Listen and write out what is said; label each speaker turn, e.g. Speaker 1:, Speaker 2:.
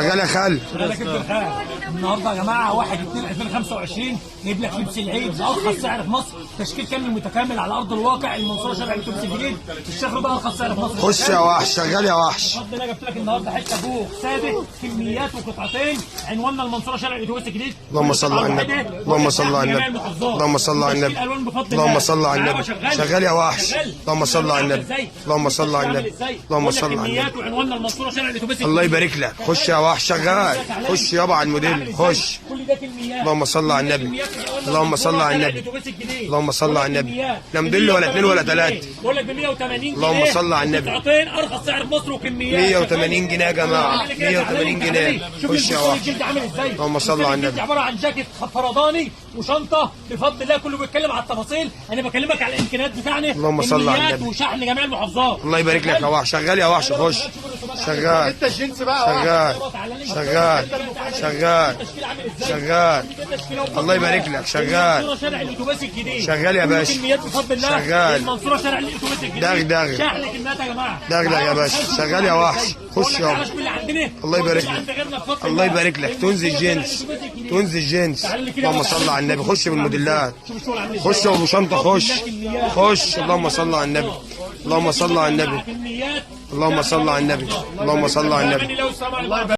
Speaker 1: شغال يا خال.
Speaker 2: انا كنت الخال النهارده يا جماعة 1/2/2025 جايب لك لبس العيد بارخص سعر في مصر، تشكيل كامل متكامل على ارض الواقع. المنصورة شارع الاتوبيس الجديد، الشيخ رضا، ارخص سعر في مصر.
Speaker 1: خش يا وحش، شغال يا وحش.
Speaker 2: بفضل الله جبت لك النهارده حتة بوخ ساده، كميات وقطعتين. عنواننا المنصورة شارع الاتوبيس الجديد.
Speaker 1: اللهم صل على النبي، اللهم صل على النبي، اللهم صل على النبي، اللهم صل على النبي. شغال يا وحش، اللهم صل على النبي، اللهم صل على النبي، اللهم صل على النبي.
Speaker 2: وعنواننا المنصورة شارع الاتوبيس.
Speaker 1: الله يبارك لك. خش يا وحش، شغال. خش يابا على الموديل، خش.
Speaker 2: كل ده كميات.
Speaker 1: اللهم صل على النبي، اللهم صل على النبي، اللهم صل على النبي. لا موديل ولا اثنين ولا ثلاثة.
Speaker 2: بقول لك ب 180 جنيه.
Speaker 1: اللهم صل على النبي.
Speaker 2: قطعتين، ارخص سعر في مصر وكميات.
Speaker 1: 180 جنيه يا جماعة، 180 جنيه. خش يا وحش.
Speaker 2: الجلد عامل ازاي؟
Speaker 1: اللهم صل على النبي.
Speaker 2: الجلد عبارة عن جاكيت فرداني وشنطه بفضل الله. كله بيتكلم على التفاصيل، انا بكلمك على الامكانيات بتاعنا.
Speaker 1: اللهم صل على
Speaker 2: كميات
Speaker 1: النبي.
Speaker 2: وشحن جميع المحافظات.
Speaker 1: الله يبارك لك يا وحش. شغال يا وحش، خش. شغال.
Speaker 3: انت الجنس بقى.
Speaker 1: شغال شغال شغال شغال. الله يبارك لك. شغال.
Speaker 2: المنصورة شارع الاتوبيس الجديد.
Speaker 1: شغال يا باشا.
Speaker 2: كميات بفضل الله.
Speaker 1: شغال.
Speaker 2: المنصورة شارع الاتوبيس الجديد.
Speaker 1: دغدغ.
Speaker 2: شحن كميات يا جماعة.
Speaker 1: دغدغ يا باشا. شغال يا وحش، خش
Speaker 2: يا
Speaker 1: يابا. الله يبارك لك. الله يبارك لك. تنزل جنس، تنزل جنس. اللهم صل على النبي. خش بالموديلات، خش يا ابو شنطه، خش خش. اللهم صل على النبي، اللهم صل على النبي، اللهم صل على النبي، اللهم صل على النبي.
Speaker 2: النبي.